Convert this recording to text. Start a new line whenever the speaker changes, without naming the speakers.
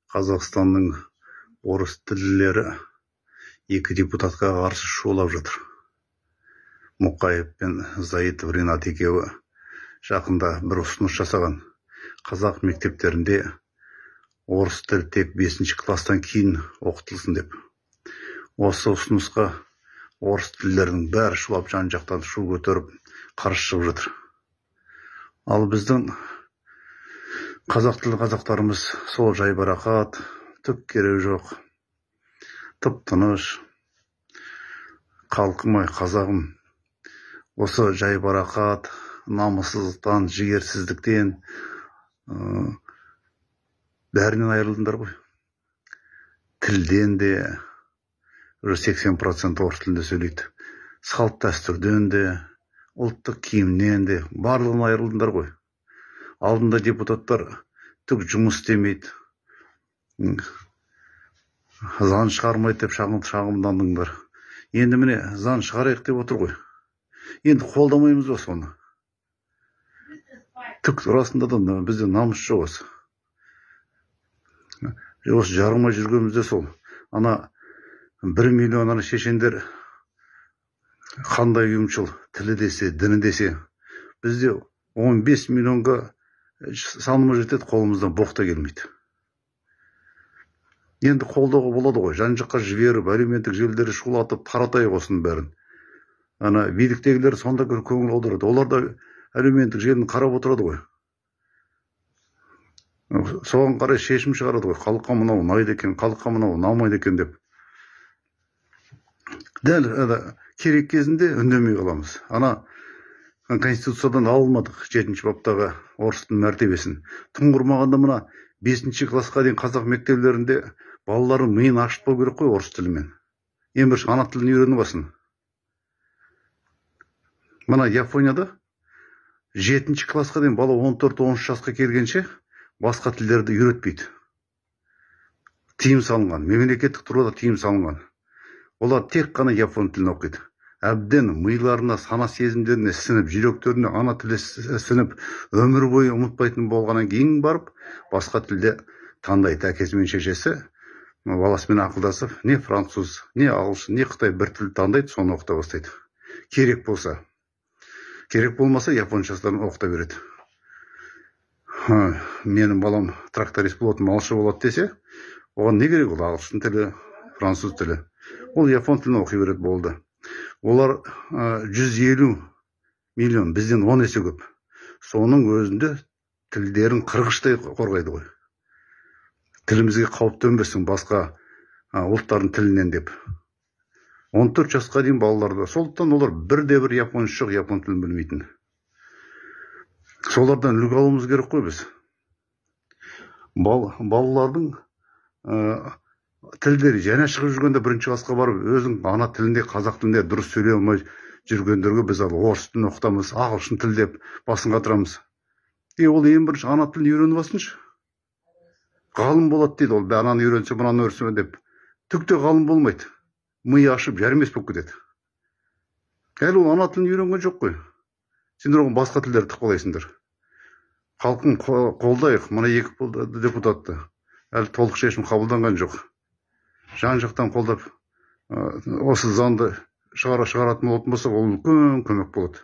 Қазақстанның орыс тілділері екі депутатқа қарсы шулап жатыр. Мұқаев пен Заитов Ринат екеуі жақында бір ұсыныс жасаған. Қазақ мектептерінде орыс тілі тек 5 класстан кейін оқытылсын деп. Осы ұсынысқа орыс тілділердің бәрі шулап, жан-жақтан шу көтеріп қарсы шығып жатыр. Ал біздің қазақ тілді қазақтарымыз сол жайбарақат, түк керегі жоқ, тып-тыныш. Халқым ай, қазағым, осы жайбарақат, намыссыздықтан, жігерсіздіктен бәрінен айырылдыңдар ғой. Тілден де уже 80% орыс тілінде сөйлейді. Салт дәстүрден де, ұлттық киімнен де, барлығынан айырылдыңдар ғой. Алдында депутаттар түк жұмыс істемейді, заң шығармайды деп шағымдандыңдар. Енді міне заң шығарайық деп отыр ғой. Енді қолдамаймыз ба соны? Түк расында да бізде намыс жоқ осы. Осы жарылмай жүргеніміз де сол. Ана 1 миллион ана шешендер қандай ұйымшыл, тілі десе, діні десе. Бізде 15 миллионға санымыз жетеді, қолымыздан боқ та келмейді. Енді қолдауға болады ғой, жан-жаққа жіберіп, әлеуметтік желілерді шулатып, таратайық осының бәрін. Ана биліктегілер сонда көңіл аударады. Олар да әлеуметтік желіні қарап отырады ғой. Соған қарай шешім шығарады ғой. Халыққа мынау ұнайды екен, халыққа мынау ұнамайды екен деп. Дәл керек кезінде үндемей қаламыз. Ана Конституциядан алынмадық 7 баптағы орыс тілінің мәртебесін. Тым құрмағанда мына 5 классқа дейін қазақ мектептерінде балалардың миын ашытпау керек қой орыс тілімен. Ең бірінші ана тілін үйреніп алсын. Мына Японияда 7 классқа дейін бала 14-13 жасқа келгенше басқа тілдерді үйретпейді. Тыйым салынған, мемлекеттік тұрғыда тыйым салынған. Олар тек қана япон тілін оқиды. Әбден миларына, сана сезімдеріне сіңіп, жүректеріне ана тілі сіңіп, өмір бойы ұмытпайтын болғаннан кейін барып, басқа тілде таңдайды. Әкесі мен шешесі баласымен ақылдасып, не француз, не ағылшын, не қытай бір тіл таңдайды, соны оқыта бастайды. Керек болса. Керек болмаса, японшасынан оқыта береді. Менің балам тракторист болады, малшы болады десе, оған не керек ол ағылшын тілі, француз тілі. Ол япон тілін оқи береді болды. Олар 150 миллион, бізден 10 есе көп. Соның өзінде тілдерін қырғыштай қорғайды ғой. Тілімізге қауіп төнбесін басқа ұлттардың тілінен деп. 14 жасқа дейін балаларды. Сондықтан олар бірде-бір японша жоқ, япон тілін білмейтін. Солардан үлгі алуымыз керек қой біз. Балалардың тілдері және шығып жүргенде бірінші классқа барып, өзің ана тілінде, қазақ тілінде дұрыс сөйлей алмай жүргендерге біз ал орыс тілін оқытамыз, ағылшын тіл деп басын қатырамыз. Ол ең бірінші ана тілін үйреніп алсыншы. Ғалым болады дейді ол, ананы үйренсе, мынаны үйренсе деп. Түк те ғалым болмайды. Миы ашып, жарымес болып кетеді. Әлі ол ана тілін үйренген жоқ қой. Сендер оған басқа тілдерді тықпалайсыңдар. Халқын қолдайық, мына екі депутатты. Әлі толық шешім қабылданған жоқ. Жан-жақтан қолдап, осы заңды шығаратын болатын болса, ол үлкен көмек болады.